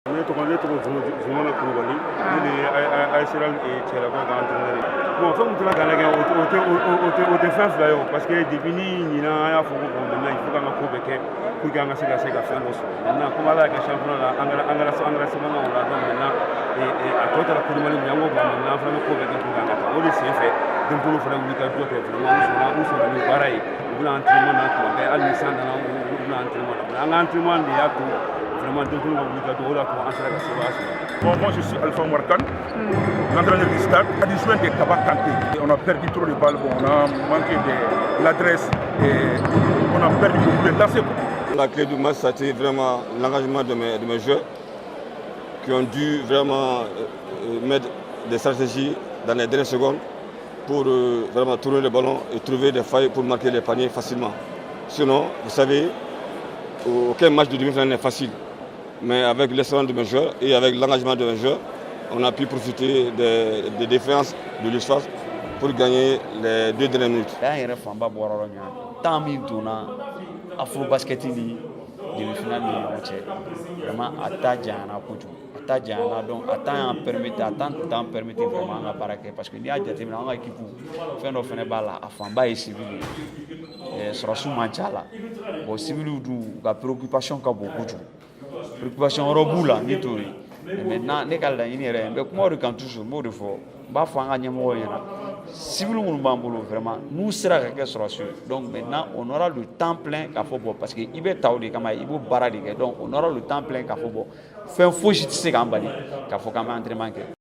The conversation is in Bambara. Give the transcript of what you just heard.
Ne tɔgɔ Zumana Kulubali. Ne de ye AS Real cɛlakaw ka entraîneur ye. Bon, fɛn min tora ka lajɛ, o tɛ fɛn fila ye o, parce que depuis ni ɲinan, an y'a fɔ ko bon, maintenant il faut k'an ka ko bɛɛ kɛ pour que an ka se ka fɛn dɔ sɔrɔ. Maintenant, comme Ala y'a kɛ championnat la, an kɛra sabanan o la. Donc maintenant, a tɔ taara Coupe du Mali min ye, an ko bon, maintenant an fana bɛ ko bɛɛ kɛ pour que an ka taa. O de sen fɛ, denmisɛnninw fana wuli ka jɔ kɛ. Vraiment, u sɔnna ni baara ye. U bɛna entraînement na tuma bɛɛ, hali ni san nana, u bɛna entraînement na. An ka entraînement de y'a to vraiment denmisɛnninw ka wuli ka jɔ, o de y'a to an sera ka sebaaya sɔrɔ. Bon, moi je suis Alpha Markan, l'entraîneur du stade, adjoint de Kaba Kanté. On a perdu trop de balles, bon, on a manqué de l'adresse et on a perdu beaucoup de lancers. La clé du match, ça a été vraiment l'engagement de mes joueurs qui ont dû vraiment mettre des stratégies dans les dernières secondes pour vraiment tourner le ballon et trouver des failles pour marquer les paniers facilement. Sinon, vous savez, aucun match de demi-finale n'est facile. Mais avec l'excellence de mes joueurs et avec l'engagement de mes joueurs, on a pu profiter des défenses de l'USFAS pour gagner les 2 dernières minutes. An yɛrɛ fanba bɔra yɔrɔ min na, temps min donna Afro Basket ni demi-finale ni ɲɔgɔn cɛ, vraiment a ta janyana kojugu, a ta janyana. Donc a temps y'an permettre, a temps tun t'an permettre vraiment an ka baara kɛ, parce que n'i y'a jateminɛ, an ka équipe, fɛn dɔ fɛnɛ b'a la, a fanba ye civil ye, sɔrɔsiw man ca la. Bon, civiliw dun, u ka préoccupation ka bon kojugu, préoccupation wɛrɛ b'u la ni t'o ye. Mais maintenant, ne ka laɲini yɛrɛ, n bɛ kuma o de kan toujours, n b'o de fɔ, n b'a fɔ an ka ɲɛmɔgɔw ɲɛna, civil minnu b'an bolo, vraiment n'u sera ka kɛ sɔrɔsiw ye, donc maintenant on aura le temps plein k'a fɔ bon, parce que i bɛ ta o de kama, i b'o baara de kɛ. Donc on aura le temps plein k'a fɔ bon, fɛn fosi tɛ se k'an bali k'a fɔ k'an bɛ entraînement kɛ.